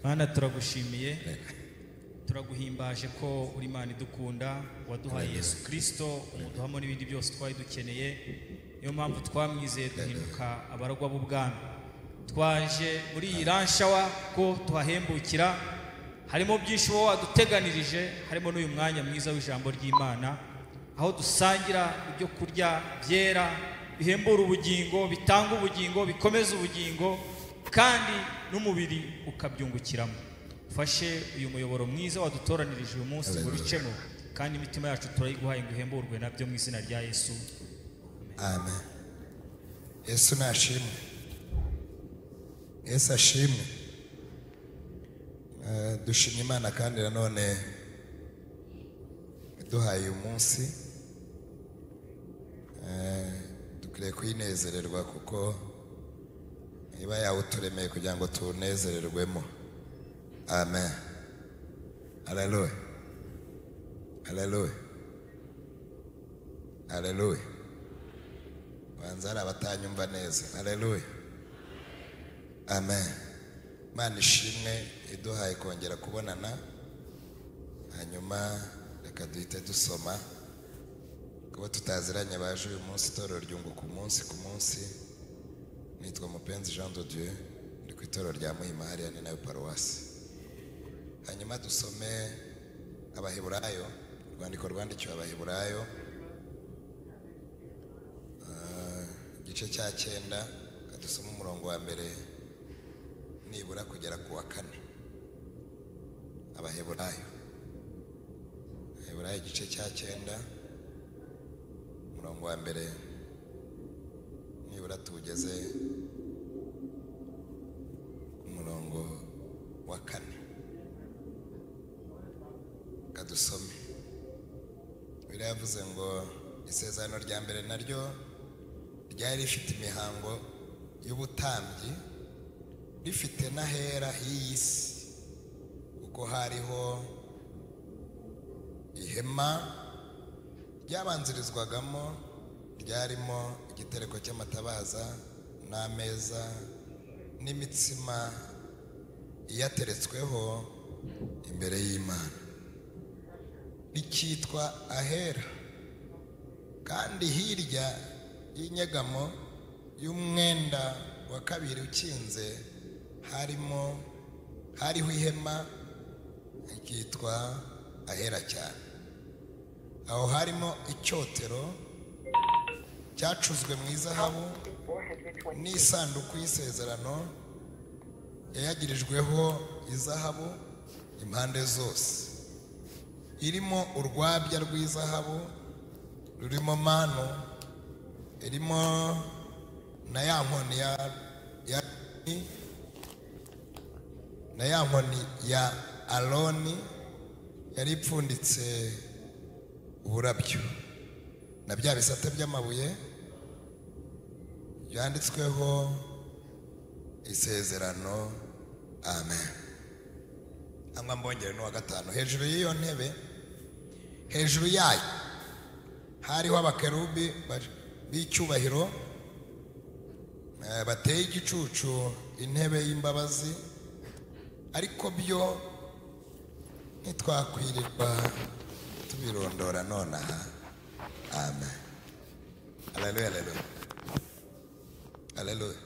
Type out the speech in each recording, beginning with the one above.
Mana, turagushimiye, turaguhimbaje ko uri Imana idukunda, waduhaye Yesu Kristo, umuduhamo n'ibindi byose twari dukeneye. Niyo mpamvu twamwizeye duhinduka abaragwa b'ubwami. Twaje muri iyi lunch hour ko tuhahembukira, harimo byinshi wowe waduteganirije, harimo n'uyu mwanya mwiza w'ijambo ry'Imana, aho dusangira ibyo kurya byera bihembura ubugingo, bitanga ubugingo, bikomeza ubugingo, kandi n'umubiri ukabyungukiramo. Ufashe uyu muyoboro mwiza wadutoranirije uyu munsi ngo bicemo, kandi imitima yacu turayiguhaye ngo ihemburwe nabyo mu izina rya Yesu. Amen. Yesu nashimwe. Yesu ashimwe. Dushimye Imana kandi nanone iduhaye uyu munsi. Dukwiriye kuyinezererwa kuko iba yawuturemeye kugira ngo tunezererwemo. Amen. Haleluya. Haleluya. Haleluya. Banza hari abatanyumva neza. Haleluya. Amen. Imana ishimwe iduhaye kongera kubonana. Hanyuma reka duhite dusoma. Kuba tutaziranye baje uyu munsi, itorero ryunguka umunsi ku munsi. Nitwa Mupenzi Jean de Dieu, ndi ku itorero rya Muhima, hariya ni nayo paruwasi. Hanyuma dusome Abaheburayo, urwandiko rwandikiwe Abaheburayo, igice cya 9, dusome umurongo wa mbere nibura kugera ku wa 4. Abaheburayo, Abaheburayo igice cya 9, umurongo wa mbere nibura tuwugeze ku murongo wa 4. Kadusome. Bibiliya yavuze ngo isezerano rya mbere naryo ryari rifite imihango y'ubutambyi, rifite n'ahera h'iyi si, kuko hariho ihema ryabanzirizwagamo, ryarimo igitereko cy'amatabaza n'ameza n'imitsima iyateretsweho imbere y'Imana, rikitwa ahera. Kandi hirya y'inyegamo y'umwenda wa kabiri ukinze hariho ihema rikitwa ahera cyane. Aho harimo icyotero cyacuzwe mu izahabu n'isanduku y'isezerano yayagirijweho izahabu impande zose, irimo urwabya rw'izahabu rurimo manu, irimo na ya nkoni na ya nkoni ya Aroni yari ipfunditse uburabyo, na bya bisate by'amabuye byanditsweho isezerano. Amen. Amwe mbongere n'uwa 5. Hejuru y'iyo ntebe, hejuru yayo hariho abakerubi b'icyubahiro bateye igicucu intebe y'imbabazi, ariko byo ntitwakwirirwa tubirondora nonaha. Amen. Haleluya, haleluya. Haleluya.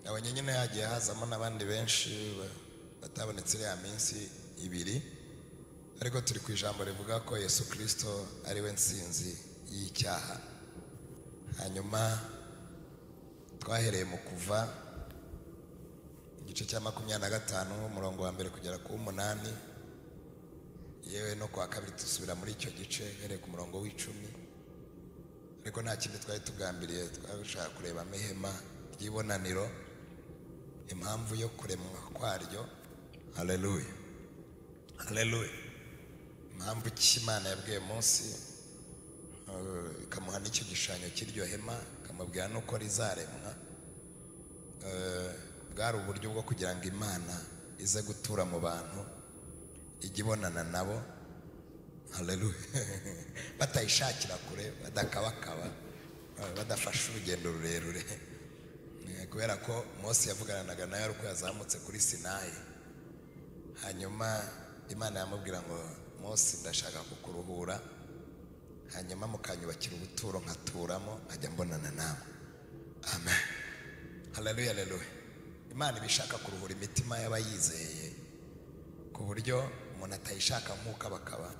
Abonye nyine hagiye hazamo n'abandi benshi batabonetse iriya minsi ibiri, ariko turi ku ijambo rivuga ko Yesu Kristo ari we nsinzi y'icyaha. Hanyuma twahereye mu Kuva igice cya 25 umurongo wa mbere kugera ku 8, yewe no kwa kabiri dusubira muri icyo gice hereye ku murongo w'10. Ariko nta kindi twari tugambiriye, twashaka kureba amahema ry'ibonaniro, impamvu yo kuremwa kwaryo. Haleluya. Haleluya. Impamvu Imana yabwiye Mose ikamuha n'icyo gishushanyo cy'iryo hema, ikamubwira nuko rizaremwa. Bwari uburyo bwo kugira ngo Imana ize gutura mu bantu, ijye ibonana nabo. Haleluya. Batayishakira kure, badakabakaba, badafashe urugendo rurerure. Kubera ko Mose yavugananaga nayo uko yazamutse kuri Sinayi. Hanyuma Imana yamubwira ngo Mose ndashaka kukuruhura, hanyuma mukanyubakira ubuturo nkaturamo nkajya mbonana nawe. Amen. Haleluya, haleluya. Imana ibishaka kuruhura imitima y'abayizeye ku buryo umuntu atayishaka nk'uko bakaba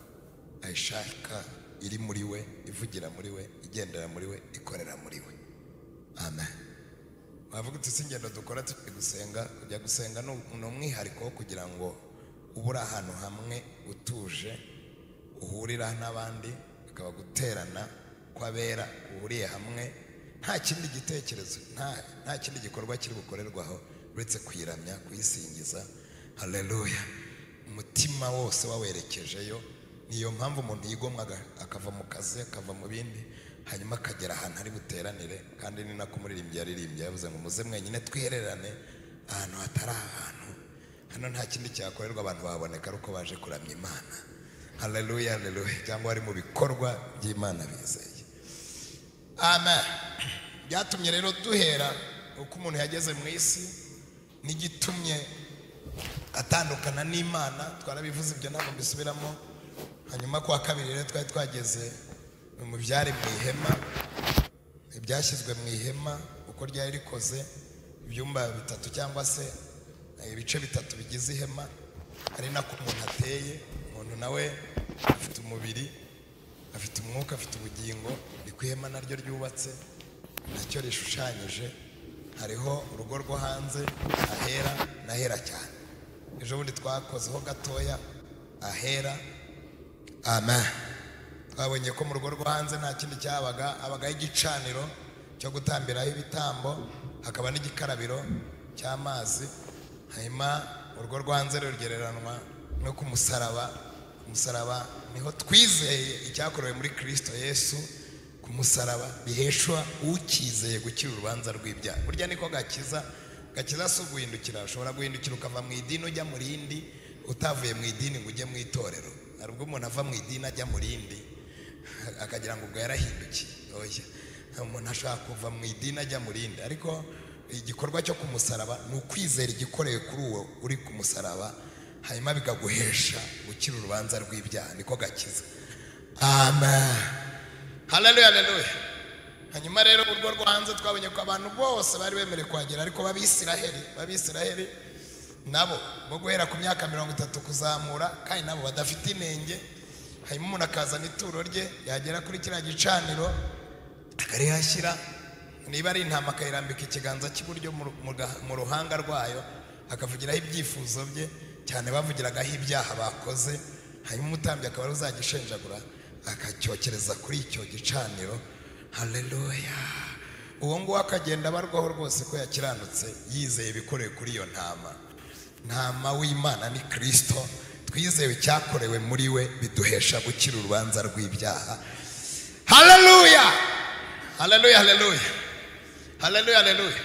ayishaka iri muri we, ivugira muri we, igendera muri we, ikorera muri we. Amen. Bavuga uti ingendo dukora turi gusenga, kujya gusenga ni umwihariko wo kugira ngo ubura ahantu hamwe utuje uhurira n'abandi, bikaba guterana kw'abera uhuriye hamwe, nta kindi gitekerezo, nta kindi gikorwa kiri bukorerwaho uretse kuyiramya, kuyisingiza. Haleluya. Umutima wose wawerekejeyo. Niyo mpamvu umuntu yigomwa akava mu kazi, akava mu bindi, hanyuma akagera ahantu ari buteranire. Kandi ni nako umuririmbyi yaririmbye yavuze ngo muze mwenyine twihererane ahantu hatari ahantu. Hano nta kindi cyakorerwa, abantu baboneka ari uko baje kuramya Imana. Haleluya, haleluya. Cyangwa ari mu bikorwa by'Imana bizeye. Amen. Byatumye rero duhera uko umuntu yageze mu isi n'igitumye atandukana n'Imana. Twarabivuze ibyo ntabwo mbisubiramo. Hanyuma kwa kabiri rero twari twageze mu byari mu ihema, ibyashyizwe mu ihema uko ryari rikoze, ibyumba bitatu cyangwa se ibice bitatu bigize ihema. Ari nako umuntu ateye. Umuntu nawe afite umubiri, afite umwuka, afite ubugingo. Ni ku ihema naryo ryubatse, nacyo rishushanyije. Hariho urugo rwo hanze, ahera n'ahera cyane. Ejo bundi twakozeho gatoya ahera. Amen. Twabonye ko mu rugo rwo hanze nta kindi cyabaga, abagaho igicaniro cyo gutambiraho ibitambo, hakaba n'igikarabiro cy'amazi. Hanyuma urugo rwo hanze rugereranwa no ku musaraba. Umusaraba niho twizeye icyakorewe muri Kristo Yesu ku musaraba, biheshwa ukizeye gukira urubanza rw'ibyaha. Burya niko gakiza. Gakiza si uguhindukira. Ushobora guhindukira ukava mu idini ujya mu rindi, utavuye mu idini ngo ujye mu itorero. Hari ubwo umuntu ava mu idini ajya mu rindi akagira ngo ubwo yarahindukiye. Oya, umuntu ashobora kuva mu idini ajya mu rindi, ariko igikorwa cyo ku musaraba ni ukwizera igikoreye kuri uwo uri ku musaraba, hanyuma bikaguhesha gukira urubanza rw'ibyaha. Niko gakiza. Amen. Haleluya, haleluya. Hanyuma rero urwo rwo hanze twabonye ko abantu bose bari bemerewe kuhagera, ariko b'Abisiraheli nabo bo guhera ku myaka 30 kuzamura, kandi nabo badafite inenge. Hanyuma umuntu akazana ituro rye, yagera kuri kiriya gicaniro akarihashyira, niba ari intama akayirambika ikiganza cy'iburyo mu ruhanga rwayo, akavugiraho ibyifuzo bye, cyane bavugiragaho ibyaha bakoze. Hanyuma umutambyi akaba uzagishenjagura akacyokereza kuri icyo gicaniro. Haleluya. Uwo nguwo akagenda abarwaho rwose ko yakiranutse, yizeye ibikorewe kuri iyo ntama. Ntama w'Imana ni Kristo. Twizewe icyakorewe muri we biduhesha gukira urubanza rw'ibyaha. Haleluya, haleluya, haleluya, haleluya, haleluya.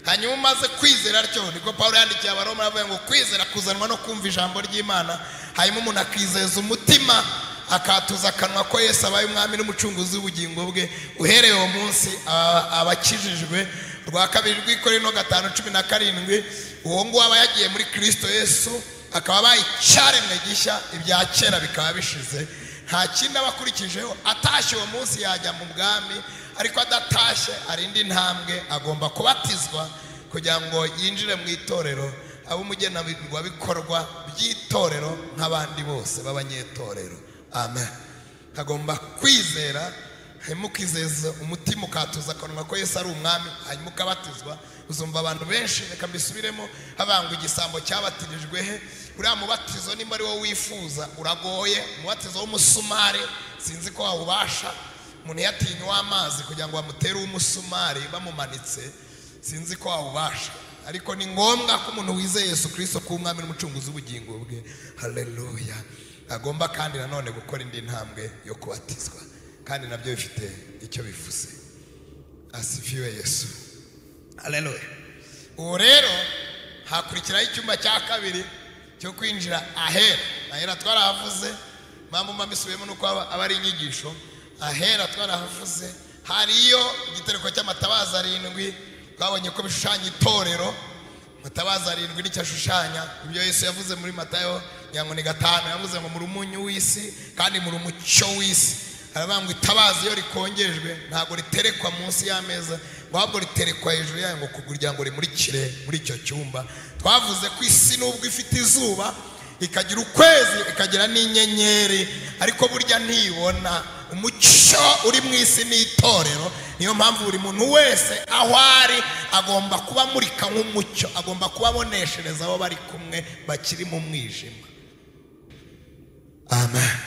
Hanyuma umaze kwizera atyo, niko Paulo yandikiye Abaroma avuga ngo kwizera kuzanwa no kumva ijambo ry'Imana. Hanyuma umuntu akizeza umutima, akatuza akanwa ko Yesu abaye umwami n'umucunguzi w'ubugingo bwe. Uhereye uwo munsi abakijijwe. Rwa kabiri rw'Ikorinto 5:17, uwo nguwo aba yagiye muri Kristo Yesu, akaba abaye icyaremwe gishya, ibya kera bikaba bishize. Nta kindi aba akurikijeho. Atashye uwo munsi yajya mu bwami, ariko adatashye ari indi ntambwe, agomba kubatizwa kugira ngo yinjire mu itorero, abe umugenerwabikorwa by'itorero nk'abandi bose b'abanyetorero. Amen. Agomba kwizera, hanyuma ukizeza umutima, ukatuza akanwa ko Yesu ari umwami, hanyuma ukabatizwa. Uzumva abantu benshi, reka mbisubiremo, habanga igisambo cyabatirijwe he. Uriya mubatizo nimba ari wowe wifuza uragoye. Umubatizo w'umusumari sinzi ko wawubasha. Umuntu yatinywa amazi kugira ngo bamutere umusumari bamumanitse, sinzi ko wawubasha. Ariko ni ngombwa ko umuntu wizeye Yesu Kristo ku mwami n'umucunguzi w'ubugingo bwe, haleluya, agomba kandi nanone gukora indi ntambwe yo kubatizwa, kandi nabyo bifite icyo bivuze. Asifiwe Yesu. Haleluya. Ubu rero hakurikiraho icyumba cya kabiri cyo kwinjira ahera. Ahera twarahavuze, mpamvu mba mbisubiyemo nuko aba ari inyigisho. Ahera twarahavuze, hariyo igitereko cy'amatabaza 7, Twabonye ko bishushanya itorero. Matabaza 7 nicyo ashushanya. Ibyo Yesu yavuze muri Matayo 5, yavuze ngo muri umunyu w'isi kandi muri umucyo w'isi. Aravuga ngo itabaza iyo rikongejwe ntabwo riterekwa munsi y'ameza, ahubwo riterekwa hejuru yayo ngo kugira ngo rimurikire muri icyo cyumba. Twavuze ko isi nubwo ifite izuba, ikagira ukwezi, ikagira n'inyenyeri, ariko burya ntibona. Umucyo uri mu isi ni itorero. Niyo mpamvu buri muntu wese aho ari agomba kuba amurika nk'umucyo, agomba kubaboneshereza abo bari kumwe bakiri mu mwijima. Amen.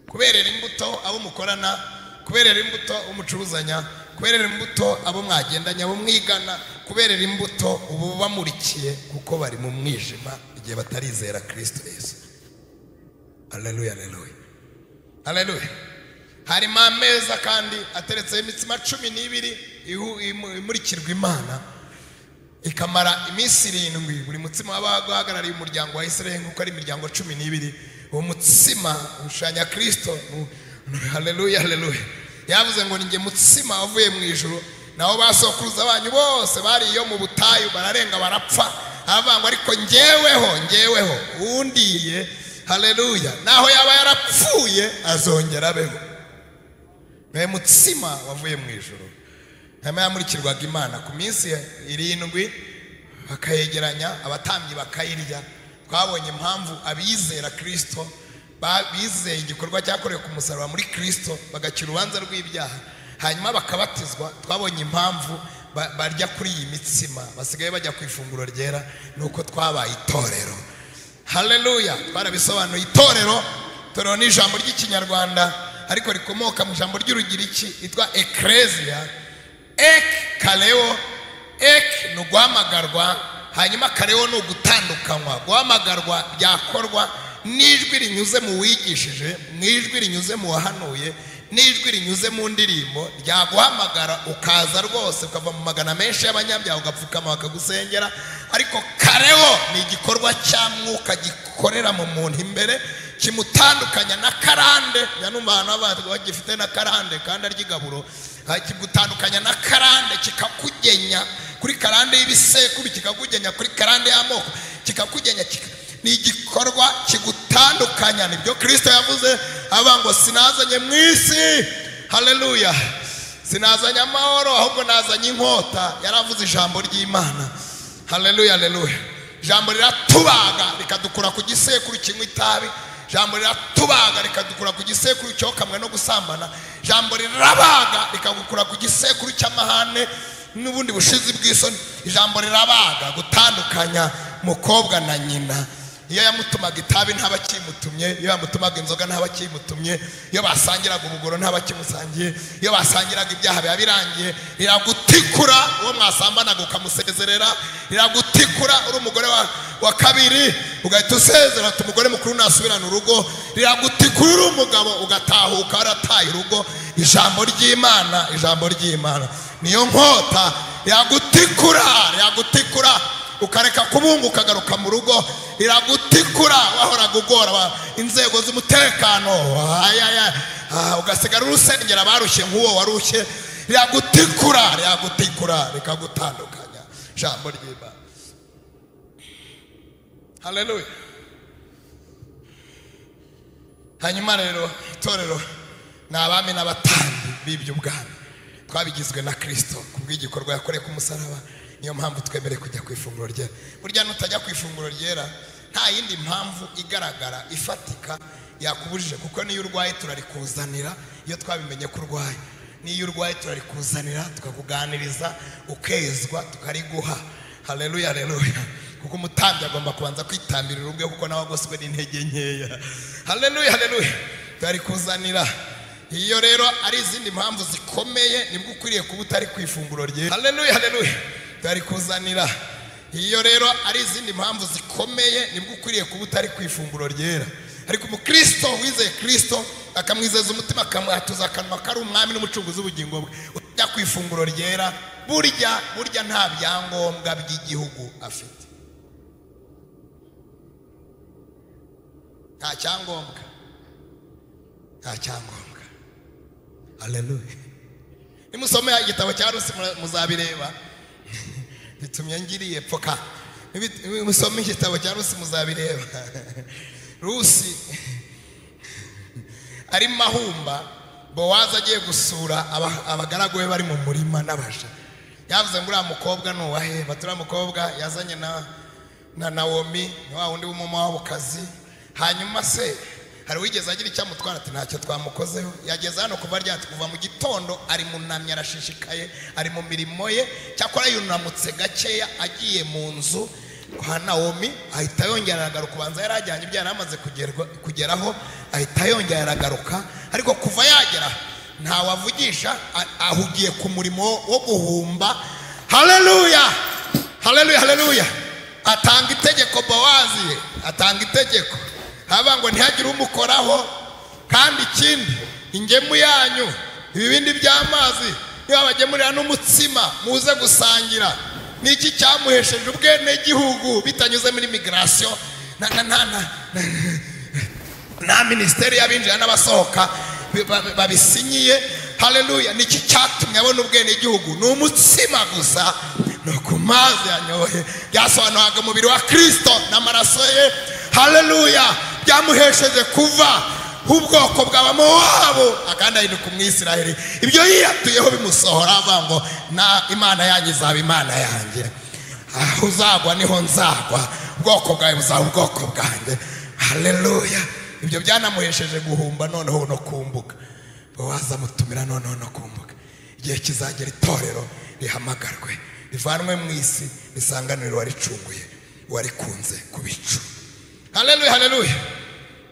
Kuberera imbuto abo mukorana, kuberera imbuto umucuruzanya, kuberera imbuto abo mwagendanya, abo mwigana, kuberera imbuto ubu bamurikiye kuko bari mu mwijima igihe batarizera Kristo Yesu. Haleluya, haleluya, haleluya. Harimo ameza kandi ateretseho imitsima 12 imurikirwa Imana, ikamara iminsi 7. Buri mutsima wabaga uhagarariye umuryango wa Israel nk'uko ari imiryango 12. Uwo mutsima ushushanya Kristo. Haleluya, haleluya. Yavuze ngo ninjye mutsima wavuye mu ijuru, naho basokuruza banyu bose bari iyo mu butayu bararenga barapfa. Aravuga ngo ariko njyeweho undiye, haleluya, naho yaba yarapfuye azongera abeho. Mwe mutsima wavuye mu ijuru. Hanyuma yamurikirwaga Imana ku minsi 7, bakayegeranya abatambyi bakayirya. Twabonye impamvu abizera Kristo bizeye igikorwa cyakorewe ku musaraba muri Kristo bagakira urubanza rw'ibyaha, hanyuma bakabatizwa. Twabonye impamvu barya kuri iyi mitsima, basigaye bajya ku ifunguro ryera, nuko twabaye itorero. Haleluya. Twarabisobanuye itorero. Itorero ni ijambo ry'ikinyarwanda ariko rikomoka mu ijambo ry'urugiriki yitwa ecclesia. Ek kaleo, ek ni uguhamagarwa, hanyuma kaleo ni ugutandukanywa. Guhamagarwa byakorwa n'ijwi rinyuze mu wigishije, n'ijwi rinyuze mu wahanuye, n'ijwi rinyuze mu ndirimbo. Ryaguhamagara ukaza rwose, ukava mu magana menshi y'abanyabyaha ugapfukama bakagusengera. Ariko kareo ni igikorwa cya mwuka gikorera mu muntu imbere, kimutandukanya na karande. Nyanumva abantu bagifite na karande kandi aryigaburo, kigutandukanya na karande, kikakugenya kuri karande y'ibisekuru, kikakugenya kuri karande y'amoko, kikakugenya ni igikorwa kigutandukanya. Nibyo Kristo yavuze avuga ngo sinazanye mu isi, haleluya, sinazanye amahoro ahubwo nazanye inkota. Yaravuze ijambo ry'Imana. Haleluya, haleluya. Ijambo riratubaga rikadukura ku gisekuru kinywa itabi. Ijambo riratubaga rikadukura ku gisekuru cyokamwe no gusambana. Ijambo rirabaga rikagukura ku gisekuru cy'amahane n'ubundi bushizi bw'isoni. Ijambo rirabaga gutandukanya mukobwa na nyina. Iyo yamutumaga itabi ntabakimutumye, iyo yamutumaga inzoga ntabakimutumye, iyo basangiraga ubugoro ntabakimusangiye, iyo basangiraga ibyaha biba birangiye. Riragutikura uwo mwasambanaga ukamusezerera, riragutikura uri umugore wa kabiri ugahita usezera ati umugore mukuru nasubirana urugo, riragutikura uri umugabo ugatahuka warataye urugo. Ijambo ry'Imana, ijambo ry'Imana niyo nkota. Riragutikura, riragutikura ukareka kubunga ukagaruka mu rugo. Riragutikura wahoraga ugora inzego z'umutekano, ugasigara urusengera barushye nk'uwo warushye. Riragutikura, riragutikura rikagutandukanya. Ijambo ry'Imana. Haleluya. Hanyuma rero itorero ni abami n'abatambyi b'iby'ubwami. Twabigizwe na Kristo kubw'igikorwa yakoreye ku musaraba. Niyo mpamvu twemereye kujya ku ifunguro ryera. Burya nutajya ku ifunguro ryera nta yindi mpamvu igaragara ifatika yakubujije, kuko niyo urwaye turarikuzanira. Iyo twabimenye ko urwaye, niyo urwaye turarikuzanira tukakuganiriza ukezwa tukariguha. Haleluya, haleluya. Kuko umutambyi agomba kubanza kwitambirira ubwe, kuko nawe agoswe n'intege nkeya. Haleluya, haleluya. Turarikuzanira. Iyo rero ari izindi mpamvu zikomeye nibwo ukwiriye kuba utari ku ifunguro ryera. Haleluya, haleluya. Turarikuzanira. Iyo rero ari izindi mpamvu zikomeye nibwo ukwiriye kuba utari ku ifunguro ryera. Ariko umukristo wizeye Kristo akamwizeza umutima akamwatuza akanwa ko ari umwami n'umucunguzi w'ubugingo bwe, ujya ku ifunguro ryera, burya nta byangombwa by'igihugu afite. Nta cyangombwa, nta cyangombwa. Haleluya. Nimusome igitabo cya Rusi muzabireba. Bitumye ngiriye pfoka. Musome igitabo cya Rusi muzabireba. Rusi ari mahumba, Bowazi agiye gusura abagaragu be bari mu murima n'abaja. Yavuze ngo uriya mukobwa ni uwahe? Bati uriya mukobwa yazanye na Nawomi, ni wa wundi w'umumowabukazi. Hanyuma se hari wigeze agira icyo amutwara? Ati ntacyo twamukozeho. Yageze hano kuva ryati, kuva mu gitondo ari munamye, arashishikaye, ari mu mirimo ye. Cyakora yunamutse gakeya agiye mu nzu kwa Nawomi, ahita yongera aragaruka. Ubanza yari ajyanye ibyo yari amaze kugeraho, ahita yongera aragaruka. Ariko kuva yagera ntawavugisha, ahugiye ku murimo wo guhumba. Haleluya, haleluya, haleluya. Atanga itegeko Bowazi, atanga itegeko haba ngo ntihagire umukoraho. Kandi ikindi, ingemu yanyu, ibibindi by'amazi, niba bagemurira n'umutsima muze gusangira. Niki cyamuhesheje ubwenegihugu bitanyuze muri migration na minisiteri y'abinjira n'abasohoka babisinyiye? Haleluya. Niki cyatumye abona ubwenegihugu? Ni umutsima gusa, no ku mazi yanyoye. Byasobanuraga umubiri wa Kristo n'amaraso ye. Haleluya. Byamuhesheje kuva ubwoko bw'Abamowabu akandi ahinduka Umwisiraheli. Ibyo yiyatuyeho bimusohora, avuga ngo na Imana yanjye izaba Imana yanjye, aho uzagwa niho nzagwa, ubwoko bwawe buzaba ubwoko bwanjye. Haleluya. Ibyo byanamuhesheje guhumba noneho no kumbuka. Bowazi amutumira noneho no kumbuka. Igihe kizagera itorero rihamagarwe, rivanwe mu isi, risanganire uwaricunguye, uwarikunze ku bicu. Haleluya, haleluya.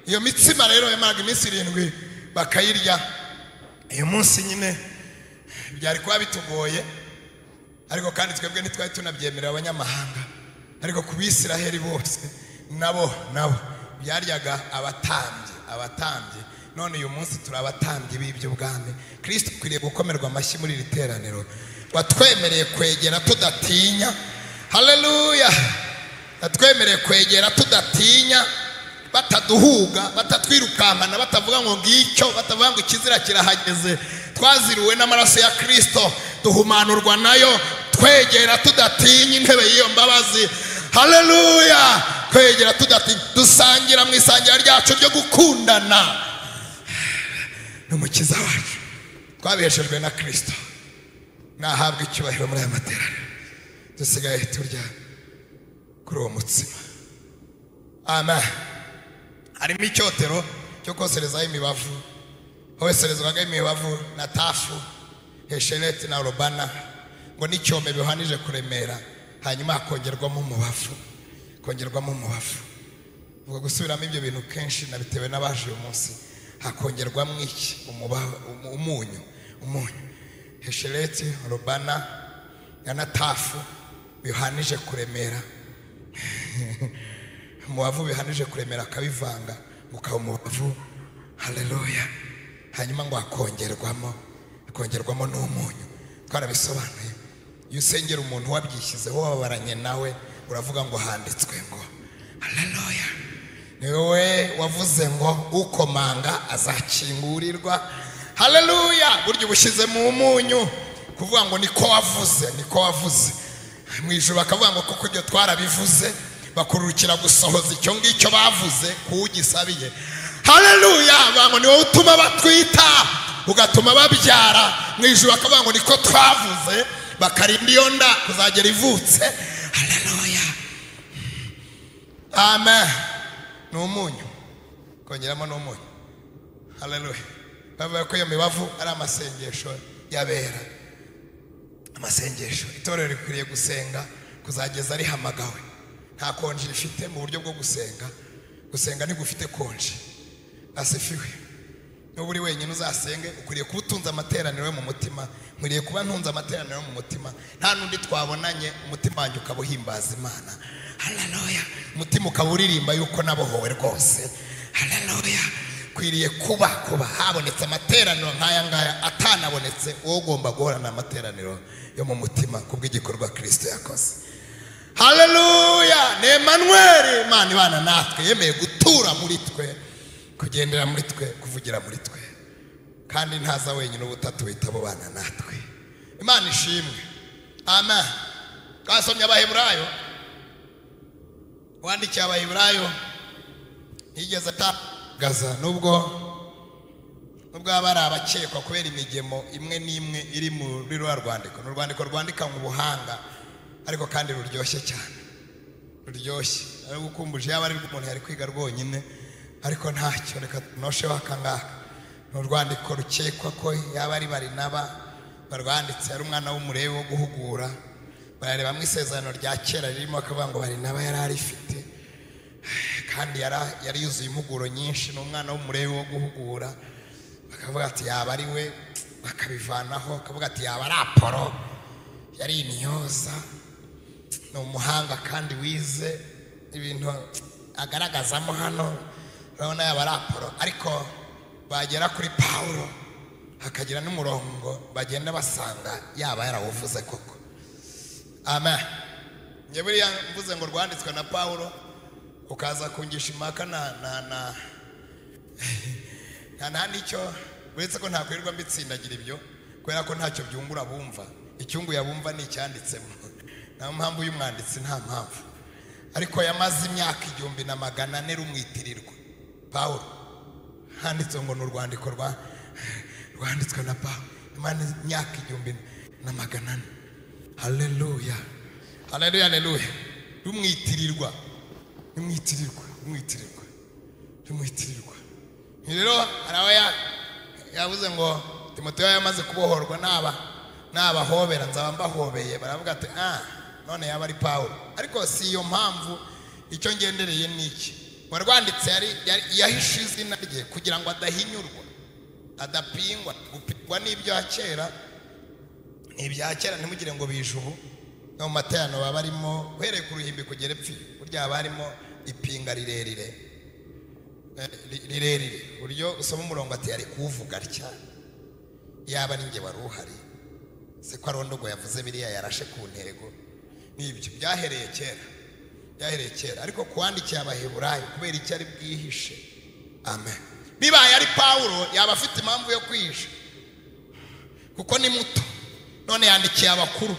Iyo mitsima rero yamaraga iminsi 7 bakayirya. Uyu munsi nyine byari kuba bitugoye, ariko kandi twebwe ntitwari tunabyemerera abanyamahanga. Ariko ku Bisiraheli bose nabo byaryaga abatambyi. None uyu munsi turi abatambyi b'iby'ubwami. Kristo ukwiriye gukomerwa amashyi muri iri teraniro, watwemereye kwegera tudatinya. Haleluya. Watwemereye kwegera tudatinya, bataduhuga, batatwirukankana, batavuga ngo ngicyo, batavuga ngo ikizira kirahageze. Twaziruwe n'amaraso ya Kristo, duhumanurwa nayo, twegera tudatinya intebe y'iyo mbabazi. Haleluya. Twegera tudatinya, dusangira mu isangira ryacu ryo gukundana n'Umukiza wacu. Twabiheshejwe na Kristo, nahabwa icyubahiro muri aya materaniro. Dusigaye turya kuri uwo mutsima. Amen. Harimo icyotero cyo koserezaho imibavu, hoserezwaga imibavu na tafu, heshereti na robana, ngo n'icyome bihanije kuremera, hanyuma hakongerwamo umubavu, kongerwamo umubavu. Ubwo gusubiramo ibyo bintu kenshi nabitewe n'abaje uyu munsi. Hakongerwamo iki? Umunyu, umunyu. Heshereti, robana na tafu bihanije kuremera. Umubavu bihanije kuremera akabivanga mukaba umubavu. Haleluya. Hanyuma ngo hakongerwamo n'umunyu. Twarabisobanuye. Iyo usengera umuntu wabyishyizeho wababaranye nawe, uravuga ngo handitswe ngo. Haleluya. Niwe wavuze ngo ukomanga azakingurirwa. Haleluya. Burya ubushyize mu munyu, kuvuga ngo niko wavuze, niko wavuze. Mu ijuru bakavuga ngo kuko ibyo twarabivuze, bakurukira gusohoza icyo ngicyo bavuze kuwugisabiye. Haleluya. Bango ni wowe utuma batwita, ugatuma babyara. Mu ijuru bakavuga ngo niko twavuze, bakarinda iyo nda kuzagera ivutse. Haleluya. Amen. Ni umunyu, kongeramo n'umunyu. Haleluya. Bavuga ko iyo mibavu ari amasengesho y'abera, amasengesho. Itorero rikwiriye gusenga kuzageza rihamagawe. Nta konji rifite mu buryo bwo gusenga. Gusenga ntigufite konji. Asifiwe. Niba uri wenyine uzasenge, ukwiriye kuba utunze amateraniro yo mu mutima. Nkwiriye kuba ntunze amateraniro yo mu mutima. Nta n'undi twabonanye, umutima wanjye ukaba uhimbaza Imana. Haleluya. Umutima ukaba uririmba yuko nabohowe rwose. Haleluya. Kwiriye kuba habonetse amateraniro nk'aya ngaya, atanabonetse wowe ugomba guhorana amateraniro yo mu mutima kubw'igikorwa Kristo yakoze. Haleluya. Ni Emmanuel, Imana ibana natwe, yemeye gutura muri twe, kugendera muri twe, kuvugira muri twe. Kandi ntaza wenyine, ubutatu buhita bubana natwe. Imana ishimwe. Amen. Twasomye Abaheburayo, wandikiye Abaheburayo ntiyigeze atangaza, nubwo baba ari abakekwa kubera imigemo imwe n'imwe iri muri rwa rwandiko. Ni urwandiko rwandika mu buhanga ariko kandi ruryoshye cyane, ruryoshye. Ari gukumbuje yaba ari umuntu yari kwiga rwonyine, ariko ntacyo, reka tunosheho akangaka. Ni urwandiko rukekwa ko yaba ari Barinaba barwanditse, ari umwana w'umurebe wo guhugura. Barareba mu isezerano rya kera ririmo akavuga ngo Barinaba yari arifite kandi yari yuzuye impuguro nyinshi, ni umwana w'umurebe wo guhugura. Bakavuga ati yaba ari we, bakabivanaho. Bakavuga ati yaba ari Apolo, yari intyoza, ni umuhanga kandi wize ibintu agaragazamo hano, urabona yaba ari Apolo. Ariko bagera kuri Pawulo hakagira n'umurongo bagenda basanga yaba yarawuvuze koko. Amen. Njye buriya mvuze ngo rwanditswe na Pawulo, ukaza kungisha impaka na na na nta nicyo, uretse ko ntakwirirwa mbitsindagira ibyo, kubera ko ntacyo byungura bumva. Icyungu yabumva ni icyanditsemo. Nta mpamvu y'umwanditsi, nta mpamvu. Ariko yamaze imyaka 1400 rumwitirirwa Pawulo. Handitse ngo ni urwandiko rwanditswe na Pawulo, yamaze imyaka 1400. Haleluya, haleluya, haleluya. Rumwitirirwa, rumwitirirwa, rumwitirirwa, rumwitirirwa. Rero hari yavuze ngo Timoteyo yamaze kubohorwa, nabahobera nzaba mbahobeye. Baravuga ati none yaba ari Pawulo. Ariko si iyo mpamvu, icyo ngendereye ni iki: warwanditse yahishe izina rye kugira ngo adahinyurwa, adapingwa. Gupingwa n'ibyo kera, ibya kera ntimugire ngo bije ubu. No mu materaniro baba barimo, uhereye ku ruhimbi kugera epfo, burya haba harimo ipinga rirerire rirerire, buryo usoma umurongo ati yari kuwuvuga atya, yaba ari njye wari uhari, se ko arondogo yavuze biriya yarashe ku ntego. Nibyo byahereye kera, byahereye kera. Ariko kuwandikiye Abaheburayo kubera icyo ari bwihishe. Amen. Bibaye ari Pawulo yaba afite impamvu yo kwihisha, kuko ni muto, none yandikiye abakuru.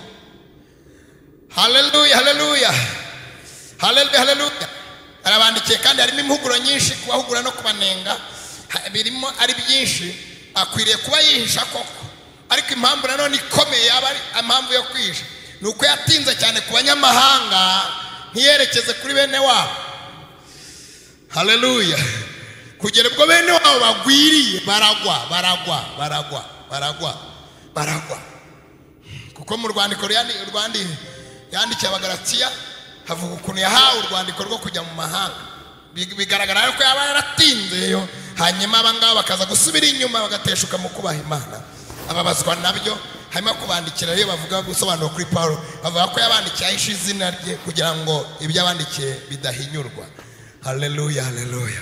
Haleluya, haleluya, haleluya, haleluya. Arabandikiye kandi harimo impuguro nyinshi, kubahugura no kubanenga birimo ari byinshi. Akwiriye kuba yihisha koko. Ariko impamvu nanone ikomeye yaba ari impamvu yo kwihisha ni uko yatinze cyane ku banyamahanga, ntiyerekeze kuri bene wabo. Haleluya. Kugera ubwo bene wabo bagwiriye, baragwa, baragwa, baragwa, baragwa, baragwa. Kuko mu rwandiko yandikiye Abagalatiya havuga ukuntu yahawe urwandiko rwo kujya mu mahanga. Bigaragara ko yaba yaratinzeyo, hanyuma abangaba bakaza gusubira inyuma bagateshuka mu kubaha Imana. Ababazwa nabyo. Hanyuma kubandikira rero bavuga gusobanura kuri Pawulo, bavuga ko yabandikiye ahishe izina rye kugira ngo ibyo abandikiye bidahinyurwa. Haleluya, haleluya.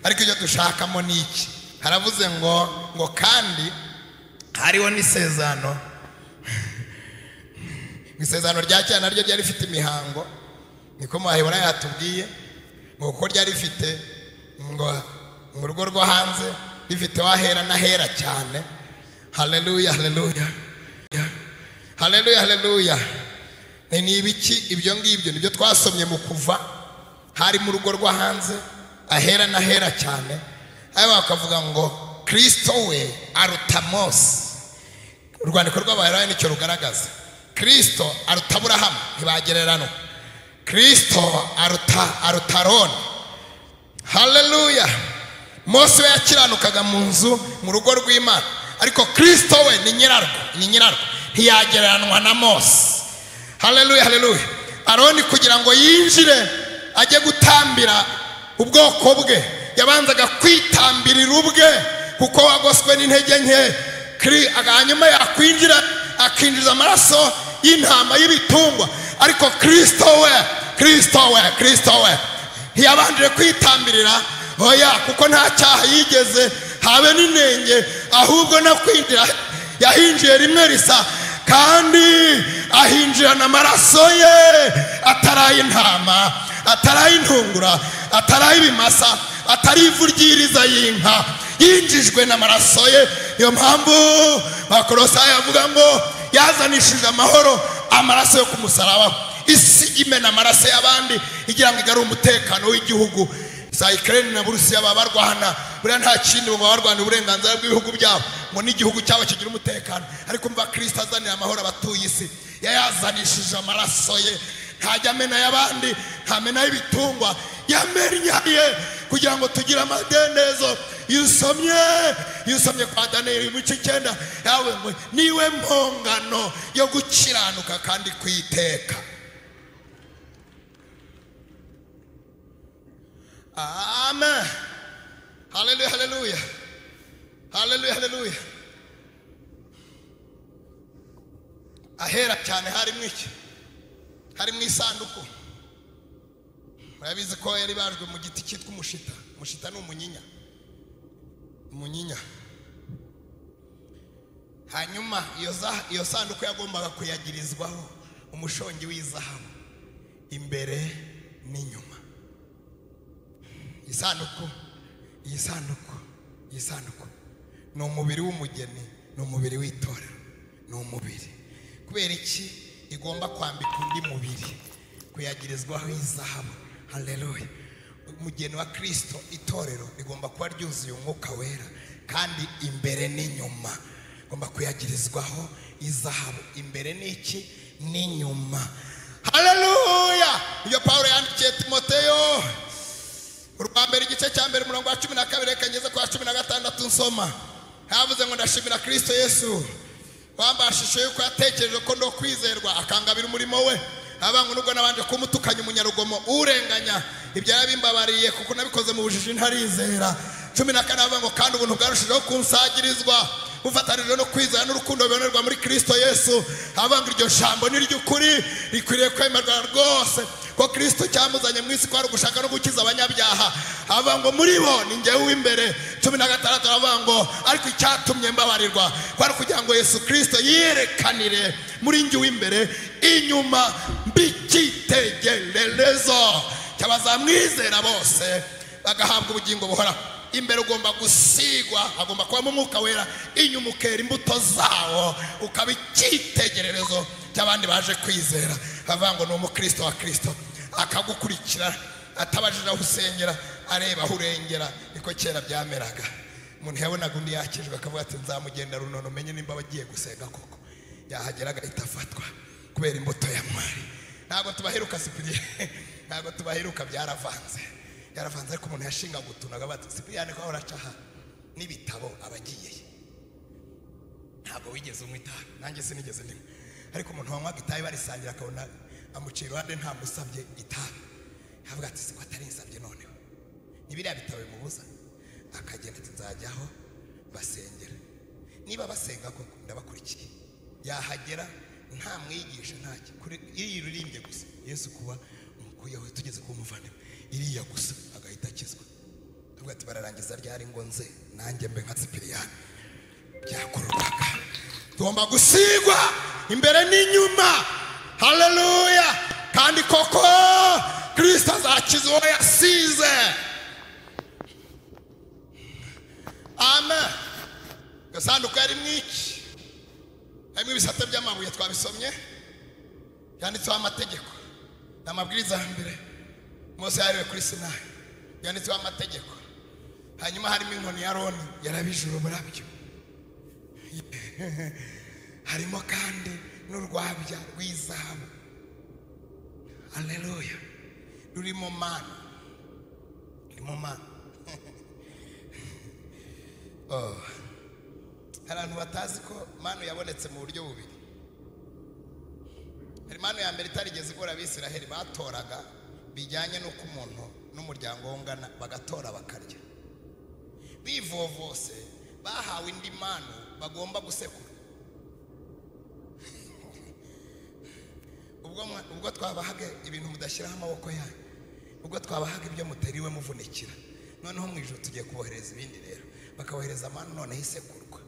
Ariko ibyo dushakamo ni iki? Haravuze ngo kandi hariho n'isezerano. Isezerano rya kera naryo ryari rifite imihango, niko mu Baheburayo yatubwiye, ngo kuko ryari rifite ngo mu rugo rwo hanze rifite wahera n'ahera cyane. Haleluya, haleluya, haleluya, haleluya. Ni ibiki ibyo ngibyo? Nibyo twasomye mu Kuva, hari mu rugo rwo hanze ahera n'ahera cyane. Ayo bakavuga ngo Kristo we aruta Mose. Urwandiko rw'Abaheburayo nicyo rugaragaza. Kristo aruta Aburahamu, ntibagereranwa. Kristo aruta Aroni. Haleluya. Mose we yakiranukaga mu nzu, mu rugo rw'Imana, ariko Kristo we ni nyirarwo, ni nyirarwo, ntiyagereranwa na Mose. Haleluya, haleluya. Aroni kugira ngo yinjire ajye gutambira ubwoko bwe, yabanzaga kwitambirira ubwe, kuko wagoswe n'intege nke. Hanyuma yakwinjira akinjiza amaraso y'intama y'ibitungwa. Ariko Kristo we, Kristo we, Kristo we ntiyabanjire kwitambirira, oya, kuko nta cyaha yigeze habe n'inenge, ahubwo no kwinjira yahinjiye rimwe risa, kandi ahinjirana amaraso ye atari ay'intama, atari ay'intungura, atari ay'ibimasa, atari ivu ry'iriza y'inka, yinjijwe n'amaraso ye. Niyo mpamvu Bakolosayi avuga ngo yazanishije amahoro Amaraso yo ku musaraba, isi imena amaraso y'abandi igira ngo igarure umutekano w'igihugu. Za Ukraine na Burusiya babarwana, buriya nta kindi ngo babarwana uburenganzira bw'ibihugu byabo, ngo n'igihugu cyabo kigira umutekano. Ariko umva Kristo azanira amahoro abatuye isi, yayazanishije amaraso ye. Ntajya amena y'abandi, ntamena y'ibitungwa, yamennye kugira ngo tugire amadendezo. Iyo usomye kwa Daniyeli mu bice 9, yawe ngo niwe mpongano yo gukiranuka kandi kwiteka. Amen. Haleluya, haleluya. Haleluya, haleluya. Ahera cyane harimo iki? Harimo isanduku. Murabizi ko yari bajwe mu giti cyitwa umushita. Umushita ni umunyinya. Umunyinya. Hanyuma iyo sanduku yagombaga kuyagirizwaho umushongi w'izahabu imbere n'inyuma. Isanduku, isanduku, isanduku ni umubiri w'umugeni, ni umubiri w'itorero, ni umubiri. Kubera iki igomba kwambika undi mubiri, kuyagirizwaho izahabu. Haleluya. Umugeni wa Kristo, itorero rigomba kuba ryuzuye umwuka wera, kandi imbere n'inyuma igomba kuyagirizwaho izahabu, imbere n'iki n'inyuma. Haleluya. Iyo Paulo yandikiye Timoteyo urwa mbere igice cya mbere umurongo wa 12, reka ngeze kwa 16 nsoma. Havuze ngo ndashimira Kristo Yesu wambashije yuko yatekereje ko ndo kwizerwa akangabira umurimo we. Abangu nubwo nabanje kumutukanya umunyarugomo urenganya, ibyo yabimbabariye kuko nabikoze mu bujiji ntarizera. 14 avuga ngo kandi ubuntu bwarushijeho kunsagirizwa bufatanije no kwizera n'urukundo bibonerwa muri Kristo Yesu. Avuga iryo jambo ni ry'ukuri rikwiriye kwemerwa rwose, ko Kristo cyamuzanye mu isi kwari ugushaka no gukiza abanyabyaha. Avuga ngo muri bo ni njyewe w'imbere. 16 avuga ngo ariko icyatumye mbabarirwa kwari kugira ngo Yesu Kristo yiyerekanire muri njye w'imbere, inyuma mbikitegererezo cy'abazamwizera bose bagahabwa ubugingo buhoraho. Imbere ugomba gusigwa, agomba kubamo umwuka wera, inyuma ukera imbuto zawo, ukaba icyitegererezo cy'abandi baje kwizera. Bavuga ngo ni umukristo wa Kristo, akagukurikira atabajije aho usengera, areba aho urengera. Niko kera byameraga, umuntu yabonaga undi yakijwe akavuga ati nzamugenda runono menye nimba bagiye gusenga koko. Yahagera agahita afatwa kubera imbuto ya mwari. Ntabwo tubaheruka Sipiriyani, ntabwo tubaheruka, byaravanze yaravanze. Ariko umuntu yashingaga utuntu bati Sipiriyani ko uracaha n'ibitabo abagiye, ntabwo wigeze unywa itabi, nanjye sinigeze ndinywa. Ariko umuntu wanywaga itabi barisangira akabona amuciye iruhande ntamusabye itabi, avuga ati siko atarinsabye noneho ni biriya bitabo bimubuza, akagenda ati nzajyaho basengera, niba basenga koko ndabakurikiye. Yahagera nta mwigisha ntacyo, iriya uririmbye gusa Yesu kuba umukuyeho tugeze ku muvandimwe iriya gusa agahita akizwa. Avuga ati bararangiza ryari ngo nze nanjye mbe nka Sipiriyani. Byakorwaga. Tugomba gusigwa imbere n'inyuma. Haleluya. Kandi koko Kristo azakiza uwo yasize. Amen. Gasanduku yari mwiki, harimo ibisate by'amabuye twabisomye, yanditseho amategeko n'amabwiriza ya mbere Mose yariwe kuri Sinayi, yanditseho amategeko. Hanyuma harimo inkoni ya Aroni yarabije uburabyo, harimo kandi n'urwabya rw'izahabu. Haleluya. Rurimo mana, rurimo mana. Oh. Hari abantu batazi ko manu yabonetse mu buryo bubiri. Hari manu ya mbere itarigeze igora Abisiraheli, batoraga bijyanye n'uko umuntu n'umuryango wongana, bagatora bakarya. Bivovose bahawe indi manu bagomba gusekura. Ubwo twabahaga ibintu mudashyiraho amaboko yanyu, ubwo twabahaga ibyo muteriwe muvunikira, noneho mu ijoro tugiye kubohereza ibindi. Rero bakabohereza manu noneho isekurwa.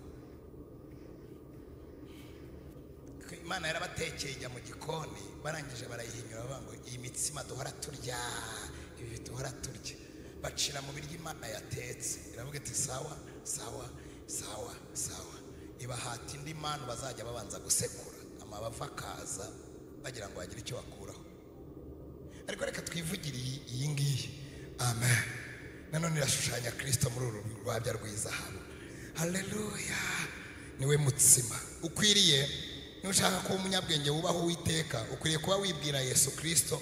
Imana yarabatekeye ijya mu gikoni, barangije barayihinyura bavuga ngo iyi mitsima duhora turya, ibi duhora turya, bacira mu biryo Imana yatetse. Iravuga iti sawa sawa sawa sawa, ibahata indi manu bazajya babanza gusekura, amabavu akaza bagira ngo bagire icyo bakuraho. Ariko reka twivugire iyi ngiyi. Amen. Nanone irashushanya Kristo muri uru rwabya rw'izahabu. Haleluya. Niwe mutsima ukwiriye. Niba ushaka kuba umunyabwenge wubaha Uwiteka, ukwiriye kuba wibwira Yesu Kristo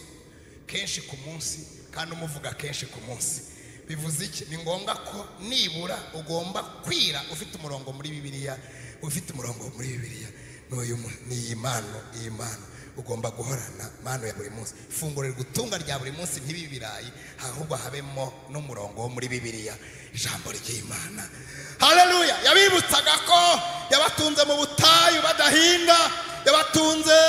kenshi ku munsi, kandi umuvuga kenshi ku munsi. Bivuze iki? Ni ngombwa ko nibura ugomba kwira ufite umurongo muri Bibiliya, ufite umurongo muri Bibiliya. Ni iyi mpano, iyi mpano ugomba guhorana, mpano ya buri munsi. Ifunguro rigutunga rya buri munsi ntibibe ibirayi, ahubwo habemo n'umurongo wo muri Bibiliya, ijambo ry'Imana. Haleluya. Yabibutsaga ko yabatunze mu butayu badahinga, yabatunze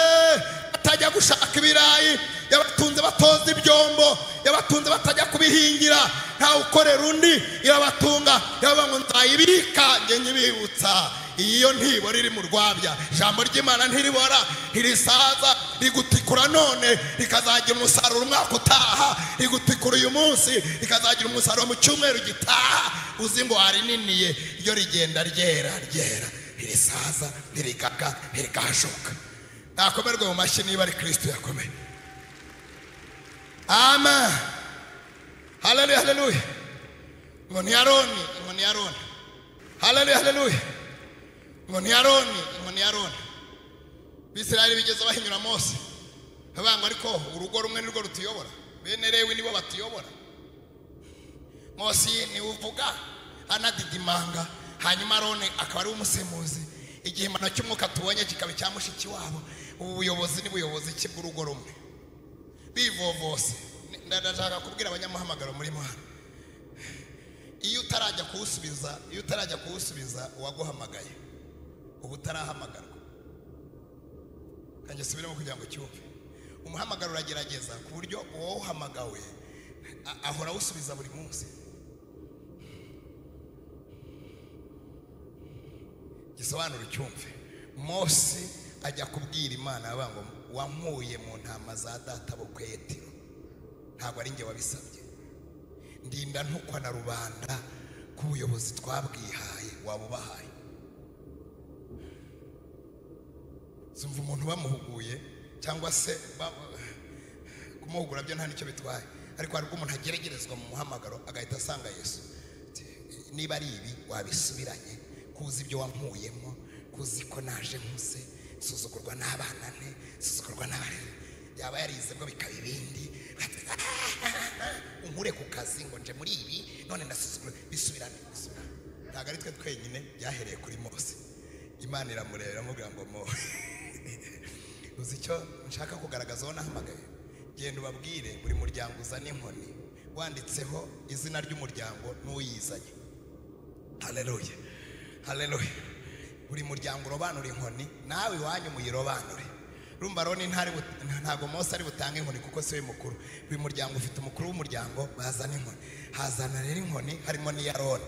batajya gushaka ibirayi, yabatunze batoza ibyombo, yabatunze batajya kubihingira, nta ukorera undi, irabatunga. Yabaga ngo nzayibika nge nyibibutsa. Iyo ntibora iri mu rwabya, ijambo ry'Imana ntiribora, ntirisaza, rigutikura none rikazagira umusaruro umwaka utaha, rigutikura uyu munsi rikazagira umusaruro mu cyumweru gitaha. Uzi ngo harininiye, ryo rigenda ryera ryera, ntirisaza, ntirigaka, ntirikashoka. Nakomerwe mu mashyi niba ari Kristo yakomeye. Amen. Haleluya, haleluya. Inkoni ya Aroni, inkoni ya Aroni. Haleluya, haleluya. Inkoni ya Aroni, inkoni ya Aroni. Abisirayeli bigeze bahinyura Mose, bavuga ngo ariko urugo rumwe nirwo rutuyobora, bene Lewi nibo batuyobora. Mose niwe uvuga anadidimanga, hanyuma Aroni akaba ari umusemuzi. Igihimano cy'umwuka tubonye kikaba icya mushiki wabo. Ubu buyobozi ni buyobozi ki bw'urugo rumwe bivovose. Ndashaka kubwira abanyamuhamagaro muri hano, iyo utarajya kuwusubiza, iyo utarajya kuwusubiza uwaguhamagaye, ubu utarahamagarwa. Kanjye subiremo kugira ngo cyumve. Umuhamagaro uragerageza ku buryo uwo uhamagawe ahora awusubiza buri munsi. Gisobanura cyumve. Mose ajya kubwira Imana avuga ngo wankuye mu ntama za data bukwe Yetiro, ntabwo ari njye wabisabye, ndinda ntukwa na rubanda ku buyobozi twabwihaye wabubahaye. Zumva umuntu bamuhuguye cyangwa se kumuhugura byo nta nicyo bitwaye, ariko hari ubwo umuntu ageregerezwa mu muhamagaro agahita asanga Yesu. Niba ari ibi wabisubiranye, kuzi ibyo wankuyemo, kuzi ko naje nkuze, suzugurwa n'abana nte, suzugurwa n'abarere, yaba yarize bwo bikaba ibindi, unkure ku kazi ngo nje muri ibi none ndasuzugurwa. Bisubirane, bisubirane. Ntabwo ari twe twenyine, byahereye kuri Mose. Imana iramureba iramubwira ngo mo uzi icyo nshaka kugaragaza aho nahamagaye, genda ubabwire buri muryango uzane inkoni wanditseho izina ry'umuryango n'uyizanye. Haleluya, haleluya. Buri muryango urobanura inkoni, nawe iwanyu muyirobanure. Urumva Aroni ntabwo Mose ari butange inkoni kuko si we mukuru. Buri muryango ufite umukuru w'umuryango, bazana inkoni. Hazana rero inkoni harimo n'iya Aroni,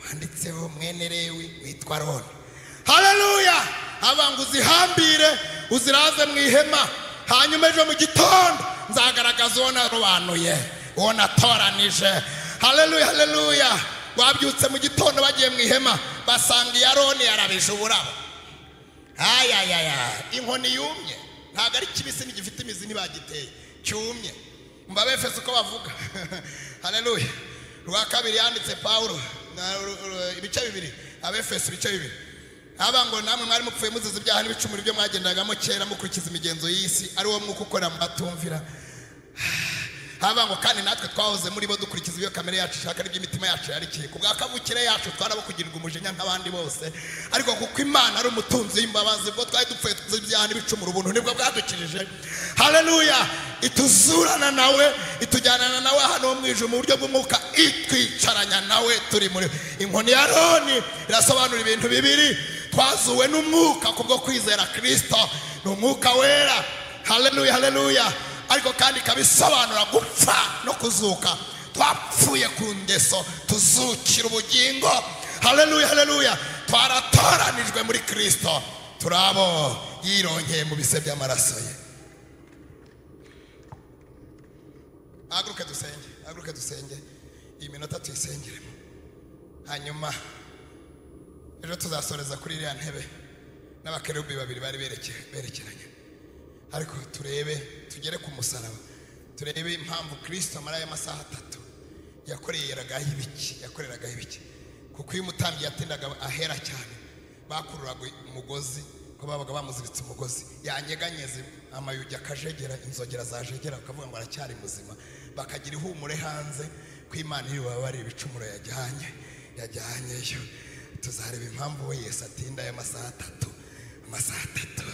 wanditseho mwene Lewi witwa Aroni. Haleluya. Abanga uzihambire uziraze mu ihema, hanyuma ejo mu gitondo nzagaragaza uwo narobanuye, uwo natoranije. Haleluya, haleluya. Babyutse mu gitondo bagiye mu ihema, basanga iya Aroni yarabije uburabo. Ayayaya, inkoni yumye, ntabwo ari kibisi, ntigifite imizi, ntibagiteye, cyumye. Mba Abefeso uko bavuga. Haleluya. Rwa kabiri yanditse Paulo ibice 2, Abefeso ibice 2. Aba ngo namwe mwari mupfuye muzize ibyaha n'ibicumuro byo mwagendagamo kera mukurikiza imigenzo y'isi, ari wo mwuka ukora mubatumvira. Haba ngo kandi natwe twahoze muri bo dukurikiza ibyo kamere yacu ishaka n'iby'imitima yacu yarikiye. Ku bwa kavukire yacu twarabo kugirirwa umujinya nk'abandi bose, ariko kuko Imana ari umutunzi w'imbabazi, ubwo twari dupfuye tuzize ibyaha n'ibicumuro, ubuntu nibwo bwadukijije. Haleluya. Ituzurana nawe, itujyanana nawe hano mu ijuru mu buryo bw'umwuka, itwicaranya nawe turi muri inkoni ya Aroni. Irasobanura ibintu bibiri: twazuwe n'umwuka kubwo kwizera Kristo, ni umwuka wera. Haleluya, haleluya. Ariko kandi ikabisobanura gupfa no kuzuka. Twapfuye ku ngeso, tuzukira ubugingo. Haleluya, haleluya. Twaratoranijwe muri Kristo, turabo yironkeye mu bise by'amaraso ye. Haguruke dusenge, haguruke dusenge. Iyi minota tuyisengeremo, hanyuma ejo tuzasoreza kuri iriya ntebe n'abakerubi babiri bari berekeranye. Ariko turebe, tugere ku musaraba, turebe impamvu Kristo amara aya masaha 3 yakoreragaho ibiki, yakoreragaho ibiki. Kuko iyo umutambyi yatindaga ahera cyane, bakururaga umugozi, ko babaga bamuziritse umugozi, yanyeganyeze amayugi akajegera, inzogera zajegera, bakavuga ngo aracyari muzima, bakagira ihumure hanze ko Imana iri bubabare ibicumuro yajyanyeyo. Tuzareba impamvu we Yesu atinda aya masaha 3, amasaha 3,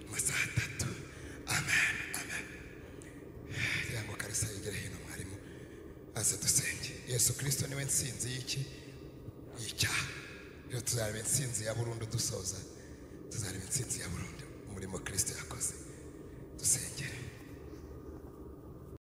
amasaha 3. Amen, amen. Kugira ngo Kalisa yegere hino mwarimu aze dusenge. Yesu Kristo niwe nsinzi y'iki? Y'icyaha. Rero tuzareba intsinzi ya burundu dusoza, tuzareba intsinzi ya burundu umurimo Kristo yakoze. Dusengere.